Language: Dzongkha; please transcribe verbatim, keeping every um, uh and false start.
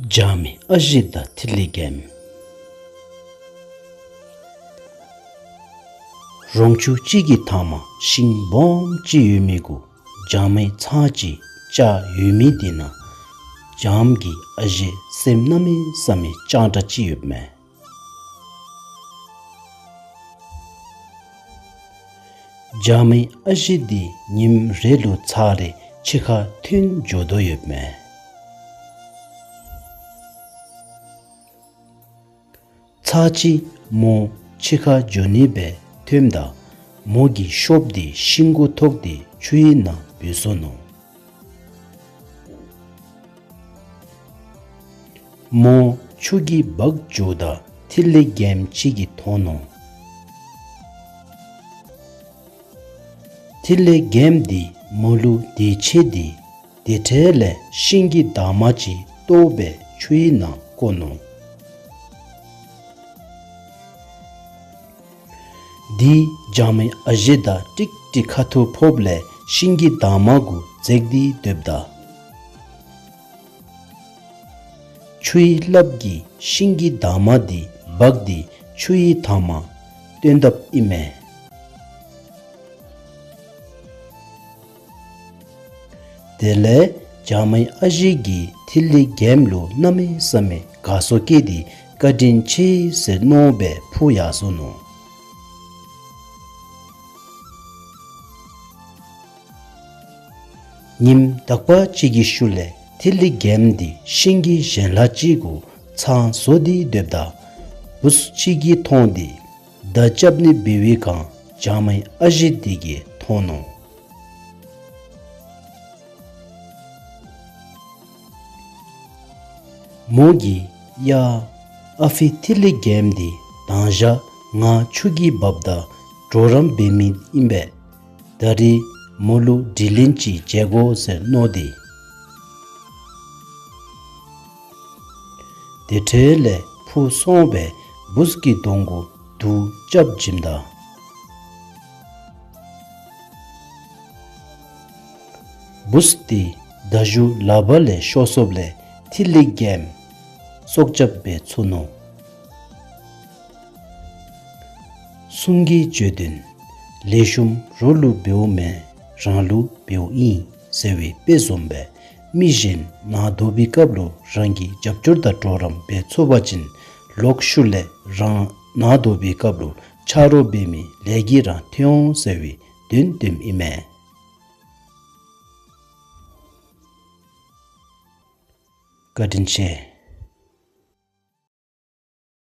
བྱམས་མའི་ཨ་ཞེ་དང་ཐིག་ལེ་རྒྱལམོ། རོང་ཆུ་ཅིག་གི་མཐའ་མར་ཤིང་སྦོམ་ཅིག་ཡོད་མི་གུ་བྱམས་མའི་ཚང་ཅིག་བཅའ་ཡོད་མི་དེ་ནང་བྱམས་ཀྱི་ཨ་ཞེ་སེམས་གནམ་མེད་ས་མེད་སྤྱང་དྲགས་ཅིག་ཡོདཔ་མས། བྱམས་མའི་ཨ་ཞེ་དེ་ཉིནམ་རེ་ལུ་ཚར་རེ་ཕྱི་ཁར་ཐོན་འགྱོ་དོ་ཡོདཔ་མས། ཚར་ཅིག་མོ་ཕྱི་ཁར་འགྱོ་ནི་སྦེ་ཐོནམ་ད་མོ་གི་ཤོབ་དེ་ཤིང་གུ་ཐོགས་ཏེ་ཆུའི་ནང་བུད་སོ་ནུག། མོ་ཆུ་གིས་འབག་འགྱོཝ་ད་ཐིག་ལེ་རྒྱལམོ་ཅིག་གིས་མཐོང་ནུག། ཐིག་ལེ་རྒྱལམོ་དེ་མོ་ལུ་དེ་ཅིག་དེ་དེ་འཕྲལ་ལས་ཤིང་གི་འདབ་མ་ཅིག་བཏོག་སྦེ་ཆུའི་ནང་བཀོ་ནུག། དེ་བྱམས་མའི་ཨ་ཞེ་དང་ཀྲིག་ཀྲི་ཁ་ཐུག་ཕོགཔ་ལས་ཤིང་གི་འདབ་མ་གུ་འཛེགས་ཏེ་སྡོདཔ་ད་ཆུའི་རླབས་ཀྱིས་ཤིང་གི་འདབ་མ་དེ་འབག་སྟེ་ཆུའི་མཐའ་མར་བཏོན་དཔ་ཨིན་མས། དེ་ལས་བྱམས་མའི་ཨ་ཞེ་གིས་ཐིག་ལེ་རྒྱལམོ་ལུ་གནམ་མེད་ས་མེད་དགའ་ཚོར་སྐྱེས་ཏེ་བཀའ་དྲིན་ཆེ་ཟེར་མནོ་སྦེ་འཕུར་ཡར་སོ་ནུག། ཉིནམ་དག་པ་ཅིག་གི་ཤུལ་ལས་ཐིག་ལེ་རྒྱལམོ་དེ་ཤིང་གི་གཞན་ལ་ཅིག་གུ་ཚང་བཟོ་སྟེ་སྡོདཔ་ད་བུཚ་ཅིག་གིས་མཐོང་སྟེ་མདའ་རྐྱབ་ནི་འབད་བའི་སྒང་བྱམས་མའི་ཨ་ཞེ་དེ་གིས་མཐོང་ནུག། མོ་གིས་ཡ་ཨ་ཕི་ཐིག་ལེ་རྒྱལམོ་དེ་དང་ཞག་ང་ཆུ་གིས་འབགཔ་ད་གྲོགས་རམ་འབད་མི་ཨིན་པས། ད་རིས་མོ་ལུ་དྲིན་ལན་ཅིག་འཇལ་དགོ་ཟེར་མནོ་སྟེ། དེ་འཕྲལ་ལས་འཕུར་སོང་སྦེ་བུཚ་གི་གདོང་གུ་དུག་རྐྱབ་བྱིནམ་ད་བུཚ་དེ་མདའ་གཞུ་ལག་པ་ལས་ཤོར་སོཔ་ལས་ཐིག་ལེ་རྒྱལམོ་སྲོག་སྐྱབས་འབད་ཚུགས་ནུག། གསུང་གི་བརྗོད་དོན། ལེགས་ཤོམ་རོགས་ལུ་འབདཝ་མེན་རང་ལུ་འབདཝ་ཨིན་ཟེར་བའི་དཔེ་བཟུམ་སྦེ་མི་གཞན་ནང་དོག་པའི་སྐབས་ལུ་རང་གིས་རྒྱབ་སྐྱོར་དང་གྲོགས་རམ་འབད་ཚུགས་པ་ཅིན་ལོག་ཤུལ་ལས་རང་ནང་དོག་པའི་སྐབས་ལུ་ཆ་རོགས་འབད་མི་ལས་ཀྱི་རང་ཐོན་འོང་ཟེར་བའི་དོན་སྟོནམ་ཨིན་མས། བཀའ་དྲིན་ཆེ།